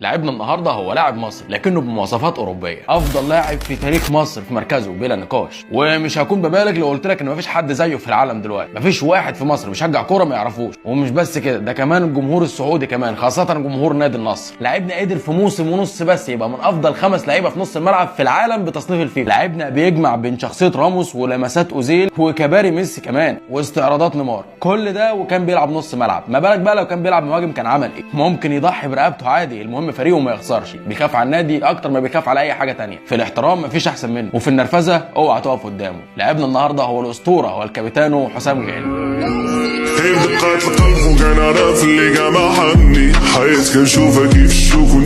لاعبنا النهارده هو لاعب مصري لكنه بمواصفات اوروبية، افضل لاعب في تاريخ مصر في مركزه بلا نقاش. ومش هكون ببالغ لو قلت لك ان مفيش حد زيه في العالم دلوقتي، مفيش واحد في مصر بيشجع كورة ما يعرفوش. ومش بس كده، ده كمان الجمهور السعودي كمان، خاصة جمهور نادي النصر. لاعبنا قدر في موسم ونص بس يبقى من افضل 5 لعيبة في نص الملعب في العالم بتصنيف الفيفا. لاعبنا بيجمع بين شخصية راموس ولمسات اوزيل وكباري ميسي كمان واستعراضات نيمار، كل ده وكان بيلعب نص ملعب. ما بالك بقى لو كان بيلعب مهاجم كان عمل ايه؟ ممكن يضحي برقبته عادي، المهم فريقه ما يخسرش. بيخاف على النادي اكتر ما بيخاف على اي حاجة تانية. في الاحترام مفيش احسن منه، وفي النرفزه اوعى تقف قدامه. لاعبنا النهارده هو الاسطورة والكابيتانو حسام غالي. دقات القلب وكان عرف اللي كاع ما حني حياة كنشوفها كيف الشوك.